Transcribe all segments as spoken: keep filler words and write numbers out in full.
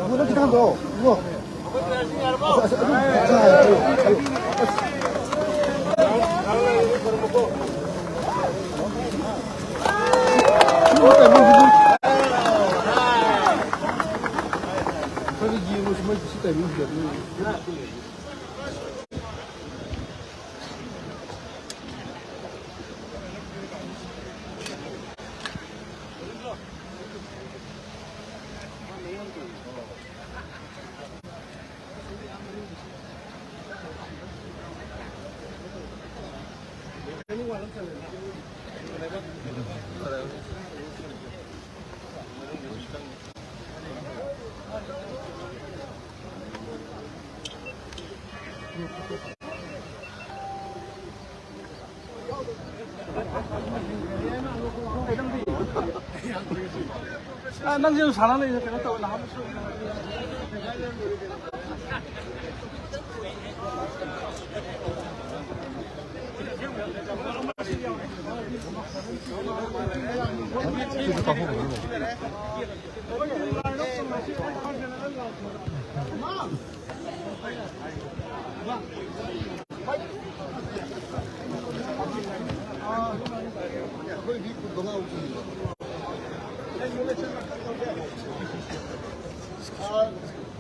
ꯏꯕꯨꯡꯉꯣ, ꯅꯪ ꯈꯤꯇꯪ ꯍꯟꯗꯣꯛꯑꯣ, ꯏꯕꯨꯡꯉꯣ꯫ ꯑꯁ, ꯑꯁ, ꯑꯗꯨꯝ, ꯑꯁ, ꯑꯁ, ꯑꯁ, ꯑꯁ꯫ ꯁꯤꯒꯤ timing ꯁꯤꯗꯤ꯫ ꯈꯔ ꯌꯦꯡꯉꯨ, ꯁꯤ ꯃꯣꯏ ꯁꯤ timing ꯁꯤꯗ ꯑꯗꯨꯝ꯫ ꯑ, ꯅꯪꯁꯨ ꯁꯥꯟꯅ ꯂꯩꯅ ꯀꯩꯅꯣ ꯇꯧꯋꯦ, ꯅꯍꯥꯟ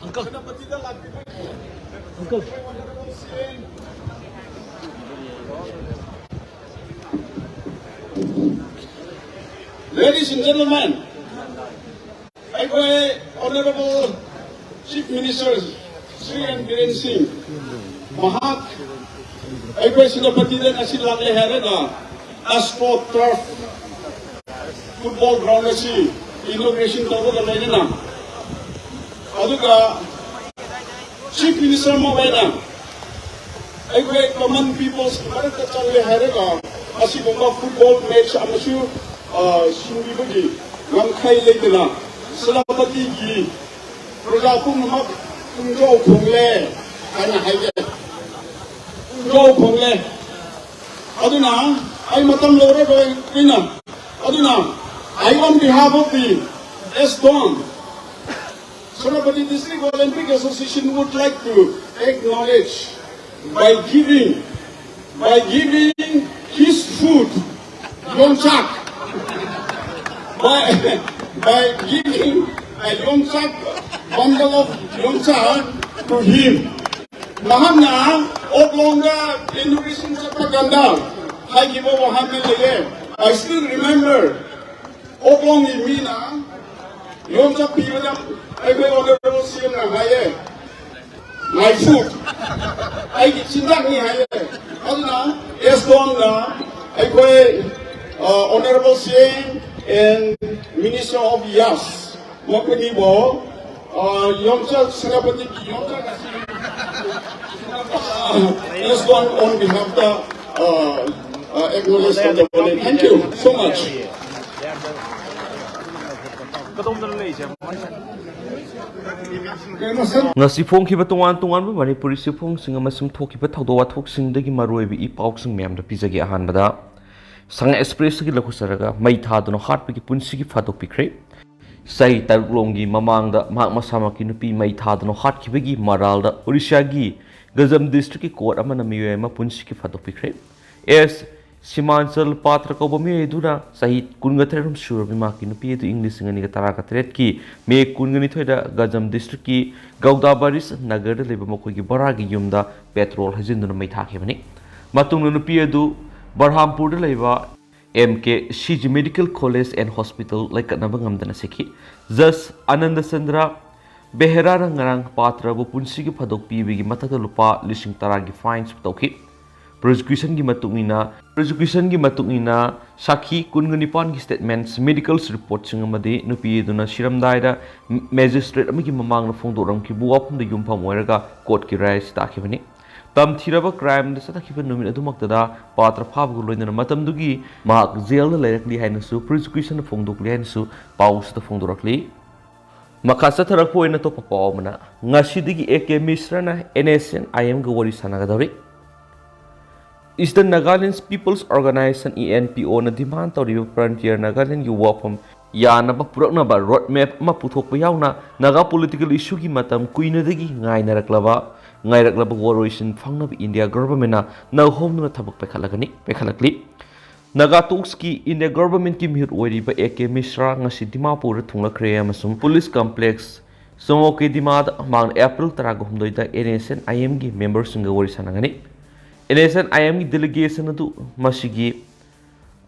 Uncle. Uncle. Ladies and gentlemen, ꯑꯩꯈꯣꯏ Honorable Chief Minister Shri N Biren Singh, ꯃꯍꯥꯛ ꯑꯩꯈꯣꯏ ꯁꯦꯅꯥꯄꯇꯤꯗ ꯉꯁꯤ ꯂꯥꯛꯂꯦ ꯍꯥꯏꯔꯒ AStroTurf football ground ꯑꯁꯤ inauguration ꯇꯧꯕꯒ ꯂꯣꯏꯅꯅ ꯑꯗꯨꯒ ꯆꯤꯐ ꯃꯤꯅꯤꯁꯇꯔ ꯃꯈꯣꯏꯅ ꯑꯩꯈꯣꯏ ꯀꯃꯟ ꯄꯤꯄꯜꯁꯀꯤ ꯃꯔꯛꯇ ꯆꯪꯂꯦ ꯍꯥꯏꯔꯒ ꯑꯁꯤꯒꯨꯝꯕ ꯐꯨꯠꯕꯣꯜ ꯃꯦꯠꯆ ꯑꯃꯁꯨ ꯁꯤꯟꯕꯤꯕꯒꯤ ꯉꯝꯈꯩ ꯂꯩꯗꯅ ꯁꯦꯅꯥꯄꯇꯤꯒꯤ ꯄ꯭ꯔꯖꯥ ꯄꯨꯝꯅꯃꯛ ꯄꯨꯡꯖꯥꯎ ꯈꯣꯡꯂꯦ ꯍꯥꯏꯅ ꯍꯥꯏꯒꯦ꯫ ꯄꯨꯡꯖꯥꯎ ꯈꯣꯡꯂꯦ꯫ ꯑꯗꯨꯅ ꯑꯩ ꯃꯇꯝ ꯂꯧꯔꯔꯣꯏ ꯀꯨꯏꯅ꯫ ꯑꯗꯨꯅ I, on behalf of the S DON, Senapati District Olympic Association, would like to acknowledge by giving, by giving his food, Yongchak, by, by giving a Yongchak, bundle of Yongchak to him. ꯃꯍꯥꯛꯅ ꯑꯣꯛꯂꯣꯡꯗ inauguration ꯆꯠꯄ ꯀꯥꯟꯗ ꯍꯥꯏꯈꯤꯕ ꯋꯥꯍꯪ ꯑꯃ ꯂꯩꯌꯦ꯫ I still remember, ꯑꯣꯛꯂꯣꯡꯒꯤ ꯃꯤꯅ ꯌꯣꯡꯆꯥꯛ ꯄꯤꯕꯗ ꯑꯩꯈꯣꯏ Honourable C M ꯅ ꯍꯥꯏꯌꯦ, "My food, ꯑꯩꯒꯤ ꯆꯤꯟꯖꯥꯛꯅꯤ" ꯍꯥꯏꯌꯦ꯫ ꯑꯗꯨꯅ S DON ꯅ ꯑꯩꯈꯣꯏ Honourable C M and Minister of Yas ꯃꯈꯣꯏꯅꯤꯕꯨ ꯌꯣꯡꯆꯥꯛ, ꯁꯦꯅꯥꯄꯇꯤꯒꯤ ꯌꯣꯡꯆꯥꯛ ꯑꯁꯤ S DON on behalf ꯇ acknowledge ꯇꯧꯖꯕꯅꯤ꯫ Thank you so much. ꯉꯁꯤ ꯐꯣꯡꯈꯤꯕ ꯇꯣꯉꯥꯟ ꯇꯣꯉꯥꯟꯕ ꯃꯅꯤꯄꯨꯔꯤ ꯆꯦꯐꯣꯡꯁꯤꯡ ꯑꯃꯁꯨꯡ ꯊꯣꯛꯈꯤꯕ ꯊꯧꯗꯣꯛ ꯋꯥꯊꯣꯛꯁꯤꯡꯗꯒꯤ ꯃꯔꯨꯑꯣꯏꯕ ꯏ ꯄꯥꯎꯁꯤꯡ ꯃꯌꯥꯝꯗ ꯄꯤꯖꯒꯦ꯫ ꯑꯍꯥꯟꯕꯗ, ꯁꯉꯥꯏ ꯑꯦꯛꯁꯄ꯭ꯔꯦꯁꯇꯒꯤ ꯂꯧꯈꯠꯆꯔꯒ, ꯃꯩ ꯊꯥꯗꯨꯅ ꯍꯥꯠꯄꯒꯤ ꯄꯨꯟꯁꯤꯒꯤ ꯐꯥꯗꯣꯛꯄꯤꯈ꯭ꯔꯦ꯫ ꯆꯍꯤ ꯇꯔꯨꯛꯂꯣꯝꯒꯤ ꯃꯃꯥꯡꯗ ꯃꯍꯥꯛ ꯃꯁꯥꯃꯛꯀꯤ ꯅꯨꯄꯤ ꯃꯩ ꯊꯥꯗꯨꯅ ꯍꯥꯠꯈꯤꯕꯒꯤ ꯃꯔꯥꯜꯗ ꯑꯣꯔꯤꯁꯥꯒꯤ ꯒꯖꯝ ꯗꯤꯁꯇ꯭ꯔꯤꯛꯀꯤ ꯀꯣꯔꯠ ꯑꯃꯅ ꯃꯤꯑꯣꯏ ꯑꯃ ꯄꯨꯟꯁꯤꯒꯤ ꯐꯥꯗꯣꯛꯄꯤꯈ꯭ꯔꯦ꯫ ꯑꯦꯁ ꯁꯤꯃꯥꯟꯆꯜ ꯄꯥꯇ꯭ꯔ ꯀꯧꯕ ꯃꯤꯑꯣꯏ ꯑꯗꯨꯅ ꯆꯍꯤ ꯀꯨꯟꯒ ꯇꯔꯦꯠ ꯁꯨꯔꯕꯤ ꯃꯍꯥꯛꯀꯤ ꯅꯨꯄꯤ ꯑꯗꯨ ꯏꯪ ꯂꯤꯁꯤꯡ ꯑꯅꯤꯒ ꯇꯔꯥꯒ ꯇꯔꯦꯠꯀꯤ ꯃꯦ ꯀꯨꯟꯒ ꯅꯤꯊꯣꯏꯗ ꯒꯖꯝ ꯗꯤꯁꯇ꯭ꯔꯤꯛꯀꯤ ꯒꯧꯗꯥꯕꯥꯔꯤꯁ ꯅꯒꯔꯗ ꯂꯩꯕ ꯃꯈꯣꯏꯒꯤ ꯕꯔꯥꯒꯤ ꯌꯨꯝꯗ ꯄꯦꯇ꯭ꯔꯣꯜ ꯍꯩꯖꯤꯟꯗꯨꯅ ꯃꯩ ꯊꯥꯈꯤꯕꯅꯤ꯫ ꯃꯇꯨꯡꯗ ꯅꯨꯄꯤ ꯑꯗꯨ ꯕꯔꯍꯥꯝꯄꯨꯔꯗ ꯂꯩꯕ M K C G medical college and hospital ꯂꯩꯀꯠꯅꯕ ꯉꯝꯗꯅ ꯁꯤꯈꯤ꯫ ꯖꯁ ꯑꯅꯟꯗ ꯆꯟꯗ꯭ꯔ ꯕꯦꯍꯔꯥꯅ ꯉꯔꯥꯡ ꯄꯥꯇ꯭ꯔꯕꯨ ꯄꯨꯟꯁꯤꯒꯤ ꯐꯥꯗꯣꯛ ꯄꯤꯕꯒꯤ ꯃꯊꯛꯇ ꯂꯨꯄꯥ ꯂꯤꯁꯤꯡ ꯇꯔꯥꯒꯤ ꯐꯥꯏꯟꯁꯨ ꯇꯧꯈꯤ꯫ ꯄ꯭ꯔꯣꯁꯤꯀ꯭ꯌꯨꯁꯟꯒꯤ ꯃꯇꯨꯡ ꯏꯟꯅ ꯄ꯭ꯔꯣꯁꯤꯀ꯭ꯌꯨꯁꯟꯒꯤ ꯃꯇꯨꯡ ꯏꯟꯅ ꯁꯥꯈꯤ ꯀꯨꯟꯒ ꯅꯤꯄꯥꯟꯒꯤ ꯁ꯭ꯇꯦꯠꯃꯦꯟꯠꯁ, ꯃꯦꯗꯤꯀꯦꯜ ꯔꯤꯄꯣꯔꯠꯁꯤꯡ ꯑꯃꯗꯤ ꯅꯨꯄꯤ ꯑꯗꯨꯅ ꯁꯤꯔꯝꯗꯥꯏꯗ ꯃꯦꯖꯤꯁꯇ꯭ꯔꯦꯠ ꯑꯃꯒꯤ ꯃꯃꯥꯡꯗ ꯐꯣꯡꯗꯣꯔꯝꯈꯤꯕ ꯋꯥꯐꯝꯗ ꯌꯨꯝꯐꯝ ꯑꯣꯏꯔꯒ ꯀꯣꯔꯠꯀꯤ ꯔꯥꯏꯠꯁ ꯇꯥꯈꯤꯕꯅꯤ꯫ ꯇꯝꯊꯤꯔꯕ ꯀ꯭ꯔꯥꯏꯝꯗ ꯆꯠꯊꯈꯤꯕ ꯅꯨꯃꯤꯠ ꯑꯗꯨꯃꯛꯇꯗ ꯄꯥꯇ꯭ꯔ ꯐꯥꯕꯒ ꯂꯣꯏꯅꯅ ꯃꯇꯝꯗꯨꯒꯤ ꯃꯍꯥꯛ ꯖꯦꯜꯗ ꯂꯩꯔꯛꯂꯤ ꯍꯥꯏꯅꯁꯨ ꯄ꯭ꯔꯣꯁꯤꯀ꯭ꯌꯨꯁꯟꯅ ꯐꯣꯡꯗꯣꯛꯂꯤ ꯍꯥꯏꯅꯁꯨ ꯄꯥꯎꯁꯤꯗ ꯐꯣꯡꯗꯣꯔꯛꯂꯤ꯫ ꯃꯈꯥ ꯆꯠꯊꯔꯛꯄ ꯑꯣꯏꯅ ꯑꯇꯣꯞꯄ ꯄꯥꯎ ꯑꯃꯅ, ꯉꯁꯤꯗꯒꯤ A K ꯃꯤꯁ꯭ꯔꯅ and S and ꯑꯥꯏ ꯑꯦꯝꯒ ꯋꯥꯔꯤ ꯁꯥꯟꯅꯒꯗꯧꯔꯤ꯫ Eastern Nagaland People's Organization, E N P O, ꯅ ꯗꯤꯃꯥꯟ ꯇꯧꯔꯤꯕ Frontier Nagaland ꯒꯤ ꯋꯥꯐꯝ ꯌꯥꯅꯕ ꯄꯨꯔꯛꯅꯕ ꯔꯣꯗ ꯃꯦꯞ ꯑꯃ ꯄꯨꯊꯣꯛꯄ ꯌꯥꯎꯅ ꯅꯥꯒꯥ ꯄꯣꯂꯤꯇꯤꯀꯦꯜ ꯏꯁꯨꯒꯤ ꯃꯇꯝ ꯀꯨꯏꯅꯗꯒꯤ ꯉꯥꯏꯅꯔꯛꯂꯕ ꯉꯥꯏꯔꯛꯂꯕ ꯋꯥꯔꯣꯏꯁꯤꯟ ꯐꯪꯅꯕ ꯏꯟꯗꯤꯌꯥ ꯒꯚꯔꯟꯃꯦꯟꯠꯅ ꯅꯧꯍꯧꯅꯅ ꯊꯕꯛ ꯄꯥꯏꯈꯠꯂꯒꯅꯤ ꯄꯥꯏꯈꯠꯂꯛꯂꯤ꯫ ꯅꯥꯒꯥ ꯇꯣꯛꯁꯀꯤ ꯏꯟꯗꯤꯌꯥ ꯒꯚꯔꯟꯃꯦꯟꯠꯀꯤ ꯃꯤꯍꯨꯠ ꯑꯣꯏꯔꯤꯕ ꯑꯦ ꯀꯦ ꯃꯤꯁ꯭ꯔꯥ ꯉꯁꯤ ꯗꯤꯃꯥꯄꯨꯔꯗ ꯊꯨꯡꯂꯛꯈ꯭ꯔꯦ ꯑꯃꯁꯨꯡ ꯄꯨꯂꯤꯁ ꯀꯝꯄ꯭ꯂꯦꯛꯁ ꯆꯣꯃꯣꯀꯦꯗꯤꯃꯥꯗ ꯃꯍꯥꯛꯅ ꯑꯦꯄ꯭ꯔꯤꯜ ꯇꯔꯥꯒ ꯍꯨꯝꯗꯣꯏꯗ ꯑꯦꯟ ꯑꯦꯁ ꯑꯦꯟ ꯑꯥꯏ ꯑꯦꯝꯒꯤ ꯃꯦꯝꯕꯔꯁꯤꯡꯒ ꯋꯥꯔꯤ ꯁꯥꯟꯅꯒꯅꯤ꯫ ꯑꯦꯟ ꯑꯦꯁ ꯑꯦꯟ ꯑꯥꯏ ꯑꯦꯝꯒꯤ ꯗꯦꯂꯤꯒꯦꯁꯟ ꯑꯗꯨ ꯃꯁꯤꯒꯤ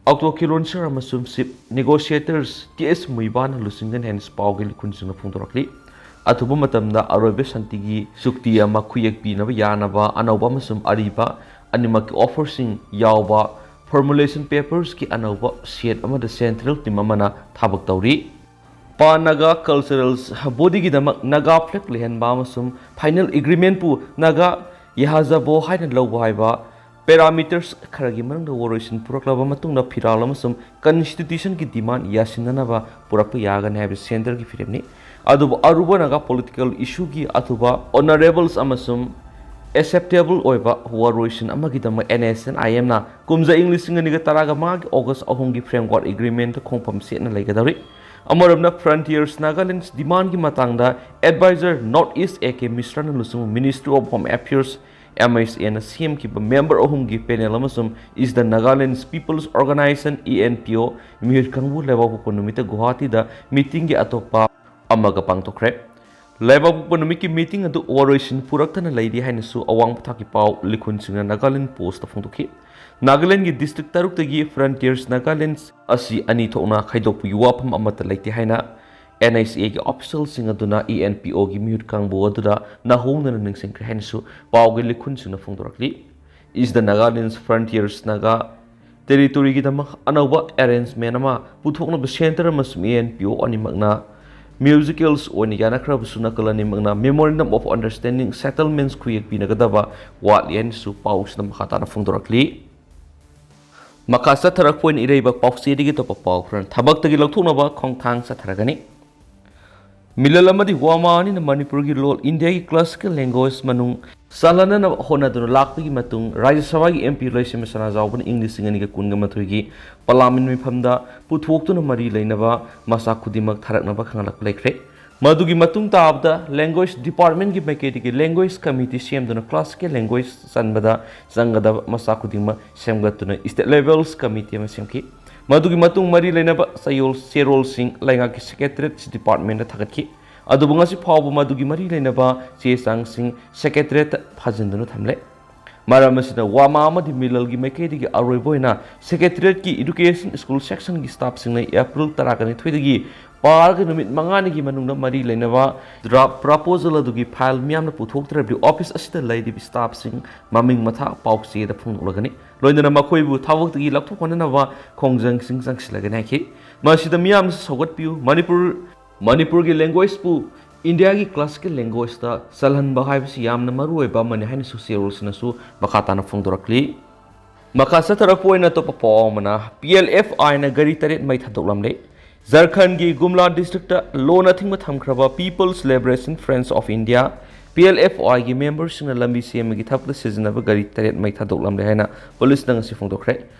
ꯑꯣꯛꯇꯣ ꯀꯤꯂꯣꯟꯁꯔ ꯑꯃꯁꯨꯡ ꯆꯤꯐ ꯅꯦꯒꯣꯁꯤꯌꯦꯇꯔꯁ ꯇꯤ ꯑꯦꯁ ꯃꯨꯏꯕꯥꯅ ꯂꯨꯆꯤꯡꯒꯅꯤ ꯍꯥꯏꯅ ꯄꯥꯎꯒꯤ ꯂꯤꯈꯨꯟꯁꯤꯡꯅ ꯐꯣꯡꯗꯣꯔꯛꯂꯤ꯫ ꯑꯊꯨꯕ ꯃꯇꯝꯗ ꯑꯔꯣꯏꯕ ꯁꯥꯟꯇꯤꯒꯤ ꯆꯨꯛꯇꯤ ꯑꯃ ꯈꯨꯌꯦꯛ ꯄꯤꯅꯕ ꯌꯥꯅꯕ ꯑꯅꯧꯕ ꯑꯃꯁꯨꯡ ꯑꯔꯤꯕ ꯑꯅꯤꯃꯛꯀꯤ ꯑꯣꯐꯔꯁꯤꯡ ꯌꯥꯎꯕ ꯐꯣꯔꯃꯨꯂꯦꯁꯟ ꯄꯦꯄꯔꯁꯀꯤ ꯑꯅꯧꯕ ꯁꯦꯠ ꯑꯃꯗ ꯁꯦꯟꯇ꯭ꯔꯦꯜ ꯇꯤꯝ ꯑꯃꯅ ꯊꯕꯛ ꯇꯧꯔꯤ꯫ ꯄꯥꯟ ꯅꯥꯒꯥ ꯀꯜꯆꯔꯦꯜ ꯕꯣꯗꯤꯒꯤꯗꯃꯛ ꯅꯥꯒꯥ ꯐ꯭ꯂꯦꯒ ꯂꯩꯍꯟꯕ ꯑꯃꯁꯨꯡ ꯐꯥꯏꯅꯦꯜ ꯑꯦꯒ꯭ꯔꯤꯃꯦꯟꯠꯄꯨ ꯅꯥꯒꯥ ꯌꯥꯍꯖꯕꯣ ꯍꯥꯏꯅ ꯂꯧꯕ ꯍꯥꯏꯕ ꯄꯦꯔꯥꯃꯤꯇꯔꯁ ꯈꯔꯒꯤ ꯃꯅꯨꯡꯗ ꯋꯥꯔꯣꯏꯁꯤꯟ ꯄꯨꯔꯛꯂꯕ ꯃꯇꯨꯡꯗ ꯐꯤꯔꯥꯜ ꯑꯃꯁꯨꯡ ꯀꯟꯁꯇꯤꯇ꯭ꯌꯨꯁꯟꯒꯤ ꯗꯤꯃꯥꯟ ꯌꯥꯁꯤꯟꯅꯅꯕ ꯄꯨꯔꯛꯄ ꯌꯥꯒꯅꯤ ꯍꯥꯏꯕ ꯁꯦꯟꯇꯔꯒꯤ ꯐꯤꯔꯦꯞꯅꯤ꯫ ꯑꯗꯨꯕꯨ ꯑꯔꯨꯕ ꯅꯥꯒꯥ ꯄꯣꯂꯤꯇꯤꯀꯦꯜ ꯏꯁꯨꯒꯤ ꯑꯊꯨꯕ, ꯑꯣꯅꯔꯦꯕꯜꯁ ꯑꯃꯁꯨꯡ ꯑꯦꯛꯁꯦꯞꯇꯦꯕꯜ ꯑꯣꯏꯕ ꯋꯥꯔꯣꯏꯁꯤꯟ ꯑꯃꯒꯤꯗꯃꯛ ꯑꯦꯟ ꯑꯦꯁ ꯑꯦꯟ ꯑꯥꯏ ꯑꯦꯝꯅ ꯀꯨꯝꯖꯥ ꯏꯪ ꯂꯤꯁꯤꯡ ꯑꯅꯤꯒ ꯇꯔꯥꯒ ꯃꯉꯥꯒꯤ ꯑꯣꯒꯁ ꯑꯍꯨꯝꯒꯤ ꯐ꯭ꯔꯦꯝꯋꯥꯔꯛ ꯑꯦꯒ꯭ꯔꯤꯃꯦꯟꯠꯇ ꯈꯣꯡꯐꯝ ꯆꯦꯠꯅ ꯂꯩꯒꯗꯧꯔꯤ꯫ ꯑꯃꯔꯣꯝꯗ Frontiers Nagaland ꯗꯤꯃꯥꯟꯒꯤ ꯃꯇꯥꯡꯗ adviser north east A K ꯃꯤꯁ꯭ꯔꯥꯅ ꯂꯨꯆꯤꯡꯕ ministry of home affairs, M H ꯑꯦꯅ ꯁꯦꯝꯈꯤꯕ ꯃꯦꯝꯕꯔ ꯑꯍꯨꯝꯒꯤ ꯄꯦꯅꯦꯜ ꯑꯃꯁꯨꯡ Eastern Nagaland People's Organization, E N P O, ꯃꯤꯍꯨꯠ ꯀꯥꯡꯕꯨ ꯂꯩꯕꯥꯛꯄꯣꯛꯄ ꯅꯨꯃꯤꯠꯇ ꯒꯨꯋꯥꯍꯥꯇꯤꯗ ꯃꯤꯇꯤꯡꯒꯤ ꯑꯇꯣꯞꯄ ꯑꯃꯒ ꯄꯥꯡꯊꯣꯛꯈ꯭ꯔꯦ꯫ ꯂꯩꯕꯥꯛꯄꯣꯛꯄ ꯅꯨꯃꯤꯠꯀꯤ ꯃꯤꯇꯤꯡ ꯑꯗꯨ ꯋꯥꯔꯣꯏꯁꯤꯟ ꯄꯨꯔꯛꯇꯅ ꯂꯩꯔꯤ ꯍꯥꯏꯅꯁꯨ ꯑꯋꯥꯡꯕ ꯊꯥꯛꯀꯤ ꯄꯥꯎ ꯂꯤꯈꯨꯟꯁꯤꯡꯅ ꯅꯥꯒꯥꯂꯦꯟ ꯄꯣꯁ꯭ꯠꯇ ꯐꯣꯡꯗꯣꯛꯈꯤ꯫ ꯅꯥꯒꯥꯂꯦꯟꯒꯤ ꯗꯤꯁꯇ꯭ꯔꯤꯛ ꯇꯔꯨꯛꯇꯒꯤ Frontiers Nagaland ꯑꯁꯤ ꯑꯅꯤ ꯊꯣꯛꯅ ꯈꯥꯏꯗꯣꯛꯄꯒꯤ ꯋꯥꯐꯝ ꯑꯃꯠꯇ ꯂꯩꯇꯦ ꯍꯥꯏꯅ ꯑꯦꯟ ꯑꯩꯆ ꯑꯦꯒꯤ ꯑꯣꯐꯤꯁꯤꯌꯦꯜꯁꯤꯡ ꯑꯗꯨꯅ ꯏ ꯑꯦꯟ ꯄꯤ ꯑꯣꯒꯤ ꯃꯤꯍꯨꯠ ꯀꯥꯡꯕꯨ ꯑꯗꯨꯗ ꯅꯧꯍꯧꯅꯅ ꯅꯤꯡꯁꯤꯡꯈ꯭ꯔꯦ ꯍꯥꯏꯅꯁꯨ ꯄꯥꯎꯒꯤ ꯂꯤꯈꯨꯟꯁꯤꯡꯅ ꯐꯣꯡꯗꯣꯔꯛꯂꯤ꯫ Is the Nagaland's Frontiers Naga Territory-ꯒꯤꯗꯃꯛ ꯑꯅꯧꯕ arrangement ꯑꯃ ꯄꯨꯊꯣꯛꯅꯕ Centre ꯑꯃꯁꯨꯡ A N P O ꯑꯅꯤꯃꯛꯅ musicals ꯑꯣꯏꯅ ꯌꯥꯅꯈ꯭ꯔꯕꯁꯨ ꯅꯥꯀꯜ ꯑꯅꯤꯃꯛꯅ Memorandum of Understanding settlements ꯈꯨꯌꯦꯛ ꯄꯤꯅꯒꯗꯕ ꯋꯥꯠꯂꯤ ꯍꯥꯏꯅꯁꯨ ꯄꯥꯎꯁꯤꯗ ꯃꯈꯥ ꯇꯥꯅ ꯐꯣꯡꯗꯣꯔꯛꯂꯤ꯫ ꯃꯈꯥ ꯆꯠꯊꯔꯛꯄ ꯑꯣꯏꯅ ꯏꯔꯩꯕꯥꯛ ꯄꯥꯎꯆꯦꯗꯒꯤ ꯑꯇꯣꯞꯄ ꯄꯥꯎ ꯈꯔ ꯊꯕꯛꯇꯒꯤ ꯂꯧꯊꯣꯛꯅꯕ ꯈꯣꯡꯊꯥꯡ ꯆꯠꯊꯔꯒꯅꯤ꯫ ꯃꯤꯂꯜ ꯑꯃꯗꯤ ꯋꯥꯃꯥ ꯑꯅꯤꯅ ꯃꯅꯤꯄꯨꯔꯒꯤ ꯂꯣꯜ ꯏꯟꯗꯤꯌꯥꯒꯤ classical language ꯃꯅꯨꯡ ꯆꯜꯍꯟꯅꯅꯕ ꯍꯣꯠꯅꯗꯨꯅ ꯂꯥꯛꯄꯒꯤ ꯃꯇꯨꯡ ꯔꯥꯖ꯭ꯌ ꯁꯚꯥꯒꯤ M P ꯂꯩꯁꯦꯝꯕ ꯁꯅꯥꯖꯥꯎꯕꯅ ꯏꯪ ꯂꯤꯁꯤꯡ ꯑꯅꯤꯒ ꯀꯨꯟꯒ ꯃꯥꯊꯣꯏꯒꯤ ꯄꯥꯔꯂꯤꯌꯥꯃꯦꯟ ꯃꯤꯐꯝꯗ ꯄꯨꯊꯣꯛꯇꯨꯅ ꯃꯔꯤ ꯂꯩꯅꯕ ꯃꯆꯥꯛ ꯈꯨꯗꯤꯡꯃꯛ ꯊꯥꯔꯛꯅꯕ ꯈꯪꯍꯜꯂꯛꯄ ꯂꯩꯈ꯭ꯔꯦ꯫ ꯃꯗꯨꯒꯤ ꯃꯇꯨꯡ ꯇꯥꯕꯗ language department-ꯀꯤ ꯃꯥꯏꯀꯩꯗꯒꯤ language committee ꯁꯦꯝꯗꯨꯅ classical language ꯆꯟꯕꯗ ꯆꯪꯒꯗꯕ ꯃꯆꯥꯛ ꯈꯨꯗꯤꯡꯃꯛ ꯁꯦꯝꯒꯠꯇꯨꯅ state levels committee ꯑꯃ ꯁꯦꯝꯈꯤ꯫ ꯃꯗꯨꯒꯤ ꯃꯇꯨꯡ ꯃꯔꯤ ꯂꯩꯅꯕ ꯆꯌꯣꯜ ꯆꯦꯔꯣꯜꯁꯤꯡ ꯂꯩꯉꯥꯛꯀꯤ Secretariat department-ꯇ ꯊꯥꯒꯠꯈꯤ꯫ ꯑꯗꯨꯕꯨ ꯉꯁꯤ ꯐꯥꯎꯕ ꯃꯗꯨꯒꯤ ꯃꯔꯤ ꯂꯩꯅꯕ ꯆꯦ ꯆꯥꯡꯁꯤꯡ Secretariat-ꯇ ꯐꯥꯖꯤꯟꯗꯨꯅ ꯊꯝꯂꯦ꯫ ꯃꯔꯝ ꯑꯁꯤꯅ ꯋꯥꯃꯥ ꯑꯃꯗꯤ ꯃꯤꯂꯜꯒꯤ ꯃꯥꯏꯀꯩꯗꯒꯤ ꯑꯔꯣꯏꯕ ꯑꯣꯏꯅ Secretariat-ꯀꯤ Education School Section-ꯒꯤ staff-ꯁꯤꯡꯅ April ꯇꯔꯥꯒ ꯅꯤꯊꯣꯏꯗꯒꯤ ꯄꯥꯔꯒ ꯅꯨꯃꯤꯠ ꯃꯉꯥꯅꯤꯒꯤ ꯃꯅꯨꯡꯗ ꯃꯔꯤ ꯂꯩꯅꯕ draft proposal ꯑꯗꯨꯒꯤ file ꯃꯤꯌꯥꯝꯅ ꯄꯨꯊꯣꯛꯇ꯭ꯔꯕꯗꯤ office ꯑꯁꯤꯗ ꯂꯩꯔꯤꯕ staff-ꯁꯤꯡ ꯃꯃꯤꯡ ꯃꯊꯥ ꯄꯥꯎꯆꯦꯗ ꯐꯣꯡꯗꯣꯛꯂꯒꯅꯤ꯫ ꯂꯣꯏꯅꯅ ꯃꯈꯣꯏꯕꯨ ꯊꯕꯛꯇꯒꯤ ꯂꯧꯊꯣꯛꯍꯟꯅꯅꯕ ꯈꯣꯡꯖꯪꯁꯤꯡ ꯆꯪꯁꯤꯜꯂꯒꯅꯤ ꯍꯥꯏꯈꯤ꯫ ꯃꯁꯤꯗ ꯃꯤꯌꯥꯝꯅꯁꯨ ꯁꯧꯒꯠꯄꯤꯌꯨ꯫ ꯃꯅꯤꯄꯨꯔ, ꯃꯅꯤꯄꯨꯔꯒꯤ language-ꯄꯨ ꯏꯟꯗꯤꯌꯥꯒꯤ classical language-ꯇ ꯆꯜꯍꯟꯕ ꯍꯥꯏꯕꯁꯤ ꯌꯥꯝꯅ ꯃꯔꯨ ꯑꯣꯏꯕ ꯑꯃꯅꯤ ꯍꯥꯏꯅꯁꯨ ꯆꯦꯔꯣꯜꯁꯤꯅꯁꯨ ꯃꯈꯥ ꯇꯥꯅ ꯐꯣꯡꯗꯣꯔꯛꯂꯤ꯫ ꯃꯈꯥ ꯆꯠꯊꯔꯛꯄ ꯑꯣꯏꯅ ꯑꯇꯣꯞꯄ ꯄꯥꯎ ꯑꯃꯅ, P L F I-ꯅ ꯒꯥꯔꯤ ꯇꯔꯦꯠ ꯃꯩ ꯊꯥꯗꯣꯛꯂꯝꯂꯦ꯫ ꯖꯔꯈꯟꯒꯤ ꯒꯨꯝꯂꯥ district-ꯇ ꯂꯣꯟꯅ ꯊꯤꯡꯕ ꯊꯝꯈ꯭ꯔꯕ People's Liberation Front of India, P L F I-ꯒꯤ member-ꯁꯤꯡꯅ ꯂꯝꯕꯤ ꯁꯦꯝꯕꯒꯤ ꯊꯕꯛꯇ ꯁꯤꯖꯤꯟꯅꯕ ꯒꯥꯔꯤ ꯇꯔꯦꯠ ꯃꯩ ꯊꯥꯗꯣꯛꯂꯝꯂꯦ ꯍꯥꯏꯅ ꯄꯨꯂꯤꯁꯅ ꯉꯁꯤ ꯐꯣꯡꯗꯣꯛꯈ꯭ꯔꯦ꯫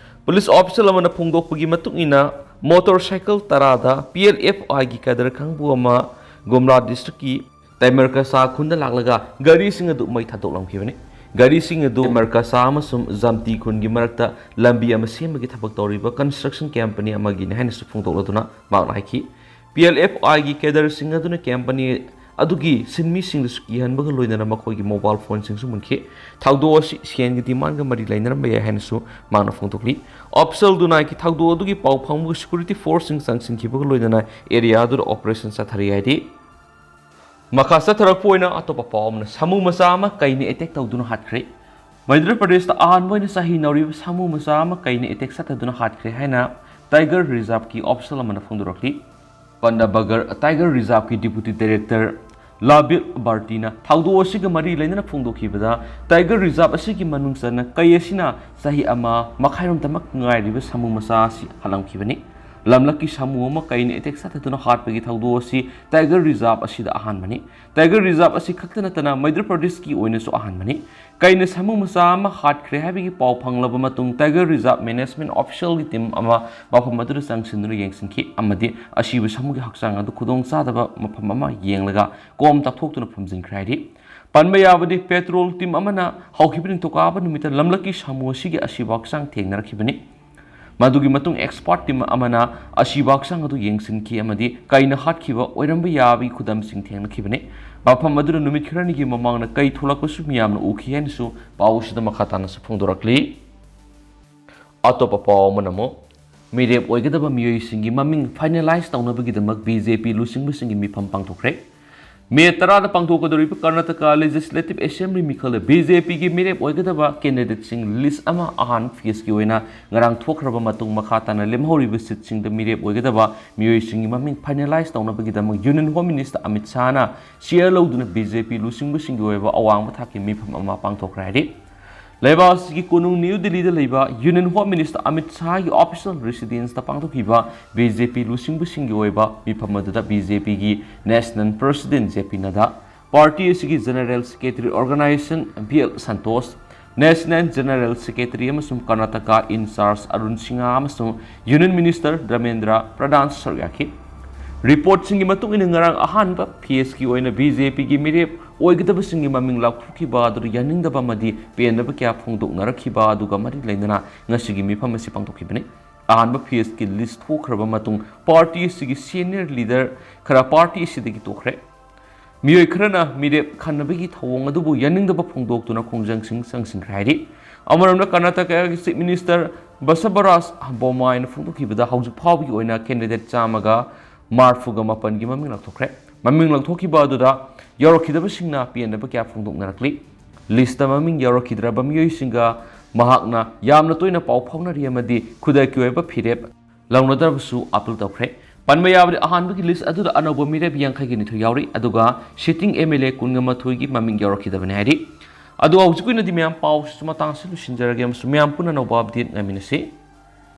ꯄꯨꯂꯤꯁ official ꯑꯃꯅ ꯐꯣꯡꯗꯣꯛꯄꯒꯤ ꯃꯇꯨꯡ ꯏꯟꯅ, motorcycle ꯇꯔꯥꯗ P L F I-ꯒꯤ cadre ꯀꯥꯡꯕꯨ ꯑꯃ ꯒꯨꯝꯂꯥ district-ꯀꯤ ꯇꯥꯏꯃꯔꯀꯁꯥ ꯈꯨꯟꯗ ꯂꯥꯛꯂꯒ ꯒꯥꯔꯤꯁꯤꯡ ꯑꯗꯨ ꯃꯩ ꯊꯥꯗꯣꯛꯂꯝꯈꯤꯕꯅꯤ꯫ ꯒꯥꯔꯤꯁꯤꯡ ꯑꯗꯨ ꯇꯥꯏꯃꯔꯀꯁꯥ ꯑꯃꯁꯨꯡ ꯖꯝꯇꯤ ꯈꯨꯟꯒꯤ ꯃꯔꯛꯇ ꯂꯝꯕꯤ ꯑꯃ ꯁꯦꯝꯕꯒꯤ ꯊꯕꯛ ꯇꯧꯔꯤꯕ construction company ꯑꯃꯒꯤꯅꯤ ꯍꯥꯏꯅꯁꯨ ꯐꯣꯡꯗꯣꯛꯂꯗꯨꯅ ꯃꯍꯥꯛꯅ ꯍꯥꯏꯈꯤ꯫ P L F I-ꯒꯤ cadre-ꯁꯤꯡ ꯑꯗꯨꯅ company ꯑꯗꯨꯒꯤ ꯁꯤꯟꯃꯤꯁꯤꯡꯗꯁꯨ ꯀꯤꯍꯟꯕꯒ ꯂꯣꯏꯅꯅ ꯃꯈꯣꯏꯒꯤ mobile phone-ꯁꯤꯡꯁꯨ ꯃꯨꯟꯈꯤ꯫ ꯊꯧꯗꯣꯛ ꯑꯁꯤ ꯁꯦꯟꯒꯤ demand-ꯒ ꯃꯔꯤ ꯂꯩꯅꯔꯝꯕ ꯌꯥꯏ ꯍꯥꯏꯅꯁꯨ ꯃꯍꯥꯛꯅ ꯐꯣꯡꯗꯣꯛꯂꯤ꯫ Official-ꯗꯨꯅ ꯍꯥꯏꯈꯤ, ꯊꯧꯗꯣꯛ ꯑꯗꯨꯒꯤ ꯄꯥꯎ ꯐꯪꯕꯒ security force-ꯁꯤꯡ ꯆꯪꯁꯤꯟꯈꯤꯕꯒ ꯂꯣꯏꯅꯅ area ꯑꯗꯨꯗ operation ꯆꯠꯊꯔꯤ ꯍꯥꯏꯔꯤ꯫ ꯃꯈꯥ ꯆꯠꯊꯔꯛꯄ ꯑꯣꯏꯅ ꯑꯇꯣꯞꯄ ꯄꯥꯎ ꯑꯃꯅ, ꯁꯥꯃꯨ ꯃꯆꯥ ꯑꯃ ꯀꯩꯅ attack ꯇꯧꯗꯨꯅ ꯍꯥꯠꯈ꯭ꯔꯦ꯫ ꯃꯩꯗ꯭ꯔ ꯄ꯭ꯔꯗꯦꯁꯇ ꯑꯍꯥꯟꯕ ꯑꯣꯏꯅ ꯁꯥꯍꯤ ꯅꯧꯔꯤꯕ ꯁꯥꯃꯨ ꯃꯆꯥ ꯑꯃ ꯀꯩꯅ ꯑꯦꯇꯦꯛ ꯆꯠꯊꯗꯨꯅ ꯍꯥꯠꯈ꯭ꯔꯦ ꯍꯥꯏꯅ ꯇꯥꯏꯒꯔ ꯔꯤꯖꯥꯔꯚꯀꯤ ꯑꯣꯐꯤꯁꯤꯌꯦꯜ ꯑꯃꯅ ꯐꯣꯡꯗꯣꯔꯛꯂꯤ꯫ ꯄꯟꯗꯥ ꯕꯒꯔ ꯇꯥꯏꯒꯔ ꯔꯤꯖꯥꯔꯚꯀꯤ ꯗꯤꯄꯨꯇꯤ ꯗꯥꯏꯔꯦꯛꯇꯔ ꯂꯥꯕꯤꯜ ꯕꯥꯔꯇꯤꯅ ꯊꯧꯗꯣꯛ ꯑꯁꯤꯒ ꯃꯔꯤ ꯂꯩꯅꯅ ꯐꯣꯡꯗꯣꯛꯈꯤꯕꯗ, ꯇꯥꯏꯒꯔ ꯔꯤꯖꯥꯔꯚ ꯑꯁꯤꯒꯤ ꯃꯅꯨꯡ ꯆꯟꯅ ꯀꯩ ꯑꯁꯤꯅ ꯆꯍꯤ ꯑꯃ ꯃꯈꯥꯏꯔꯣꯝꯇꯃꯛ ꯉꯥꯏꯔꯤꯕ ꯁꯥꯃꯨ ꯃꯆꯥ ꯑꯁꯤ ꯍꯥꯠꯂꯝꯈꯤꯕꯅꯤ꯫ ꯂꯝꯂꯛꯀꯤ ꯁꯥꯃꯨ ꯑꯃ ꯀꯩꯅ ꯑꯦꯇꯦꯛ ꯆꯠꯊꯗꯨꯅ ꯍꯥꯠꯄꯒꯤ ꯊꯧꯗꯣꯛ ꯑꯁꯤ ꯇꯥꯏꯒꯔ ꯔꯤꯖꯥꯔꯚ ꯑꯁꯤꯗ ꯑꯍꯥꯟꯕꯅꯤ꯫ ꯇꯥꯏꯒꯔ ꯔꯤꯖꯥꯔꯚ ꯑꯁꯤ ꯈꯛꯇ ꯅꯠꯇꯅ ꯃꯩꯗ꯭ꯔ ꯄ꯭ꯔꯗꯦꯁꯀꯤ ꯑꯣꯏꯅꯁꯨ ꯑꯍꯥꯟꯕꯅꯤ꯫ ꯀꯩꯅ ꯁꯥꯃꯨ ꯃꯆꯥ ꯑꯃ ꯍꯥꯠꯈ꯭ꯔꯦ ꯍꯥꯏꯕꯒꯤ ꯄꯥꯎ ꯐꯪꯂꯕ ꯃꯇꯨꯡ, ꯇꯥꯏꯒꯔ ꯔꯤꯖꯥꯔꯚ ꯃꯦꯅꯦꯖꯃꯦꯟꯠ ꯑꯣꯐꯤꯁꯤꯌꯦꯜꯒꯤ ꯇꯤꯝ ꯑꯃ ꯃꯐꯝ ꯑꯗꯨꯗ ꯆꯪꯁꯤꯟꯗꯨꯅ ꯌꯦꯡꯁꯤꯟꯈꯤ ꯑꯃꯗꯤ ꯑꯁꯤꯕ ꯁꯥꯃꯨꯒꯤ ꯍꯛꯆꯥꯡ ꯑꯗꯨ ꯈꯨꯗꯣꯡꯆꯥꯗꯕ ꯃꯐꯝ ꯑꯃ ꯌꯦꯡꯂꯒ ꯀꯣꯝ ꯇꯥꯛꯊꯣꯛꯇꯨꯅ ꯐꯨꯝꯖꯤꯟꯈ꯭ꯔꯦ ꯍꯥꯏꯔꯤ꯫ ꯄꯟꯕ ꯌꯥꯕꯗꯤ, ꯄꯦꯇ꯭ꯔꯣꯜ ꯇꯤꯝ ꯑꯃꯅ ꯍꯧꯈꯤꯕ ꯅꯤꯡꯊꯧꯀꯥꯕ ꯅꯨꯃꯤꯠꯇ ꯂꯝꯂꯛꯀꯤ ꯁꯥꯃꯨ ꯑꯁꯤꯒꯤ ꯑꯁꯤꯕ ꯍꯛꯆꯥꯡ ꯊꯦꯡꯅꯔꯛꯈꯤꯕꯅꯤ꯫ ꯃꯗꯨꯒꯤ ꯃꯇꯨꯡ ꯑꯦꯛꯁꯄꯔꯠ ꯇꯤꯝ ꯑꯃꯅ ꯑꯁꯤꯕ ꯍꯛꯆꯥꯡ ꯑꯗꯨ ꯌꯦꯡꯁꯤꯟꯈꯤ ꯑꯃꯗꯤ ꯀꯩꯅ ꯍꯥꯠꯈꯤꯕ ꯑꯣꯏꯔꯝꯕ ꯌꯥꯕꯒꯤ ꯈꯨꯗꯝꯁꯤꯡ ꯊꯦꯡꯅꯈꯤꯕꯅꯤ꯫ ꯃꯐꯝ ꯑꯗꯨꯗ ꯅꯨꯃꯤꯠ ꯈꯔꯅꯤꯒꯤ ꯃꯃꯥꯡꯗ ꯀꯩ ꯊꯣꯛꯂꯛꯄꯁꯨ ꯃꯤꯌꯥꯝꯅ ꯎꯈꯤ ꯍꯥꯏꯅꯁꯨ ꯄꯥꯎ ꯑꯁꯤꯗ ꯃꯈꯥ ꯇꯥꯅꯁꯨ ꯐꯣꯡꯗꯣꯔꯛꯂꯤ꯫ ꯑꯇꯣꯞꯄ ꯄꯥꯎ ꯑꯃꯅ ꯑꯃꯨꯛ ꯃꯤꯔꯦꯞ ꯑꯣꯏꯒꯗꯕ ꯃꯤꯑꯣꯏꯁꯤꯡꯒꯤ ꯃꯃꯤꯡ ꯐꯥꯏꯅꯦꯂꯥꯏꯖ ꯇꯧꯅꯕꯒꯤꯗꯃꯛ ꯕꯤ ꯖꯦ ꯄꯤ ꯂꯨꯆꯤꯡꯕꯁꯤꯡꯒꯤ ꯃꯤꯐꯝ ꯄꯥꯡꯊꯣꯛꯈ꯭ꯔꯦ꯫ ꯃꯦ ꯇꯔꯥꯗ ꯄꯥꯡꯊꯣꯛꯀꯗꯧꯔꯤꯕ ꯀꯔꯅꯥꯇꯀꯥ ꯂꯦꯖꯤꯁꯂꯦꯇꯤꯚ ꯑꯦꯁꯦꯝꯕ꯭ꯂꯤ ꯃꯤꯈꯜꯗ ꯕꯤ ꯖꯦ ꯄꯤꯒꯤ ꯃꯤꯔꯦꯞ ꯑꯣꯏꯒꯗꯕ ꯀꯦꯟꯗꯤꯗꯦꯠꯁꯤꯡ ꯂꯤꯁ꯭ꯠ ꯑꯃ ꯑꯍꯥꯟꯕ ꯐꯦꯖꯀꯤ ꯑꯣꯏꯅ ꯉꯔꯥꯡ ꯊꯣꯛꯈ꯭ꯔꯕ ꯃꯇꯨꯡ, ꯃꯈꯥ ꯇꯥꯅ ꯂꯦꯝꯍꯧꯔꯤꯕ ꯁꯤꯠꯁꯤꯡꯗ ꯃꯤꯔꯦꯞ ꯑꯣꯏꯒꯗꯕ ꯃꯤꯑꯣꯏꯁꯤꯡꯒꯤ ꯃꯃꯤꯡ ꯐꯥꯏꯅꯦꯂꯥꯏꯖ ꯇꯧꯅꯕꯒꯤꯗꯃꯛ ꯌꯨꯅꯤꯌꯟ ꯍꯣꯝ ꯃꯤꯅꯤꯁꯇꯔ ꯑꯃꯤꯠ ꯁꯥꯍꯅ ꯆꯤꯌꯔ ꯂꯧꯗꯨꯅ ꯕꯤ ꯖꯦ ꯄꯤ ꯂꯨꯆꯤꯡꯕꯁꯤꯡꯒꯤ ꯑꯣꯏꯕ ꯑꯋꯥꯡꯕ ꯊꯥꯛꯀꯤ ꯃꯤꯐꯝ ꯑꯃ ꯄꯥꯡꯊꯣꯛꯈ꯭ꯔꯦ ꯍꯥꯏꯔꯤ꯫ ꯂꯩꯕꯥꯛ ꯑꯁꯤꯒꯤ ꯀꯣꯅꯨꯡ ꯅ꯭ꯌꯨ ꯗꯤꯜꯂꯤꯗ ꯂꯩꯕ ꯌꯨꯅꯤꯌꯟ ꯍꯣꯝ ꯃꯤꯅꯤꯁꯇꯔ ꯑꯃꯤꯠ ꯁꯥꯍꯒꯤ ꯑꯣꯐꯤꯁꯤꯌꯦꯜ ꯔꯦꯁꯤꯗꯦꯟꯁꯇ ꯄꯥꯡꯊꯣꯛꯈꯤꯕ ꯕꯤ ꯖꯦ ꯄꯤ ꯂꯨꯆꯤꯡꯕꯁꯤꯡꯒꯤ ꯑꯣꯏꯕ ꯃꯤꯐꯝ ꯑꯗꯨꯗ ꯕꯤ ꯖꯦ ꯄꯤꯒꯤ national president J P Nadda, party ꯑꯁꯤꯒꯤ general secretary organisation B L Santosh, national general secretary ꯑꯃꯁꯨꯡ ꯀꯔꯅꯥꯇꯀꯥ ꯏꯟꯆꯥꯔꯖ ꯑꯔꯨꯟ ꯁꯤꯡꯍ ꯑꯃꯁꯨꯡ ꯌꯨꯅꯤꯌꯟ ꯃꯤꯅꯤꯁꯇꯔ ꯙꯔꯃꯦꯟꯗ꯭ꯔ ꯄ꯭ꯔꯙꯥꯟ ꯁꯔꯨꯛ ꯌꯥꯈꯤ꯫ ꯔꯤꯄꯣꯔꯠꯁꯤꯡꯒꯤ ꯃꯇꯨꯡ ꯏꯟꯅ, ꯉꯔꯥꯡ ꯑꯍꯥꯟꯕ ꯐꯦꯖꯀꯤ ꯑꯣꯏꯅ ꯕꯤ ꯖꯦ ꯄꯤꯒꯤ ꯃꯤꯔꯦꯞ ꯑꯣꯏꯒꯗꯕꯁꯤꯡꯒꯤ ꯃꯃꯤꯡ ꯂꯥꯎꯊꯣꯛꯈꯤꯕ ꯑꯗꯨꯗ ꯌꯥꯅꯤꯡꯗꯕ ꯑꯃꯗꯤ ꯄꯦꯟꯗꯕ ꯀꯌꯥ ꯐꯣꯡꯗꯣꯛꯅꯔꯛꯈꯤꯕ ꯑꯗꯨꯒ ꯃꯔꯤ ꯂꯩꯅꯅ ꯉꯁꯤꯒꯤ ꯃꯤꯐꯝ ꯑꯁꯤ ꯄꯥꯡꯊꯣꯛꯈꯤꯕꯅꯤ꯫ ꯑꯍꯥꯟꯕ ꯐꯦꯖꯀꯤ ꯂꯤꯁ꯭ꯠ ꯊꯣꯛꯈ꯭ꯔꯕ ꯃꯇꯨꯡ, ꯄꯥꯔꯇꯤ ꯑꯁꯤꯒꯤ ꯁꯦꯅꯤꯌꯔ ꯂꯤꯗꯔ ꯈꯔ ꯄꯥꯔꯇꯤ ꯑꯁꯤꯗꯒꯤ ꯇꯣꯛꯈ꯭ꯔꯦ꯫ ꯃꯤꯑꯣꯏ ꯈꯔꯅ ꯃꯤꯔꯦꯞ ꯈꯟꯅꯕꯒꯤ ꯊꯧꯑꯣꯡ ꯑꯗꯨꯕꯨ ꯌꯥꯅꯤꯡꯗꯕ ꯐꯣꯡꯗꯣꯛꯇꯨꯅ ꯈꯣꯡꯖꯪꯁꯤꯡ ꯆꯪꯁꯤꯟꯈ꯭ꯔꯦ ꯍꯥꯏꯔꯤ꯫ ꯑꯃꯔꯣꯝꯗ, ꯀꯔꯅꯥꯇꯀꯥꯒꯤ ꯆꯤꯐ ꯃꯤꯅꯤꯁꯇꯔ ꯕꯁꯕꯔꯥꯖ ꯕꯣꯝꯃꯥꯏꯅ ꯐꯣꯡꯗꯣꯛꯈꯤꯕꯗ, ꯍꯧꯖꯤꯛ ꯐꯥꯎꯕꯒꯤ ꯑꯣꯏꯅ ꯀꯦꯟꯗꯤꯗꯦꯠ ꯆꯥꯝꯃꯒ ꯃꯔꯐꯨꯒ ꯃꯥꯄꯟꯒꯤ ꯃꯃꯤꯡ ꯂꯥꯎꯊꯣꯛꯈ꯭ꯔꯦ꯫ ꯃꯃꯤꯡ ꯂꯥꯎꯊꯣꯛꯈꯤꯕ ꯑꯗꯨꯗ ꯌꯥꯎꯔꯛꯈꯤꯗꯕꯁꯤꯡꯅ ꯄꯦꯟꯗꯕ ꯀꯌꯥ ꯐꯣꯡꯗꯣꯛꯅꯔꯛꯂꯤ꯫ ꯂꯤꯁꯇ ꯃꯃꯤꯡ ꯌꯥꯎꯔꯛꯈꯤꯗ꯭ꯔꯕ ꯃꯤꯑꯣꯏꯁꯤꯡꯒ ꯃꯍꯥꯛꯅ ꯌꯥꯝꯅ ꯇꯣꯏꯅ ꯄꯥꯎ ꯐꯥꯎꯅꯔꯤ ꯑꯃꯗꯤ ꯈꯨꯗꯛꯀꯤ ꯑꯣꯏꯕ ꯐꯤꯔꯦꯞ ꯂꯧꯅꯗ꯭ꯔꯕꯁꯨ ꯑꯄꯤꯜ ꯇꯧꯈ꯭ꯔꯦ꯫ ꯄꯟꯕ ꯌꯥꯕꯗꯤ, ꯑꯍꯥꯟꯕꯒꯤ ꯂꯤꯁ ꯑꯗꯨꯗ ꯑꯅꯧꯕ ꯃꯤꯔꯦꯞ ꯌꯥꯡꯈꯩꯒ ꯅꯤꯊꯣꯏ ꯌꯥꯎꯔꯤ, ꯑꯗꯨꯒ ꯁꯤꯇꯤꯡ ꯑꯦꯝ ꯑꯦꯜ ꯑꯦ ꯀꯨꯟꯒ ꯃꯥꯊꯣꯏꯒꯤ ꯃꯃꯤꯡ ꯌꯥꯎꯔꯛꯈꯤꯗꯕꯅꯤ ꯍꯥꯏꯔꯤ꯫ ꯑꯗꯨ ꯍꯧꯖꯤꯛꯀꯤ ꯑꯣꯏꯅꯗꯤ ꯃꯌꯥꯝ ꯄꯥꯎꯁꯤꯁꯨ ꯃꯇꯥꯡꯁꯤ ꯂꯣꯏꯁꯤꯟꯖꯔꯒꯦ ꯑꯃꯁꯨꯡ ꯃꯌꯥꯝ ꯄꯨꯟꯅ ꯑꯅꯧꯕ ꯑꯞꯗꯦꯠ ꯉꯥꯏꯃꯤꯟꯅꯁꯤ꯫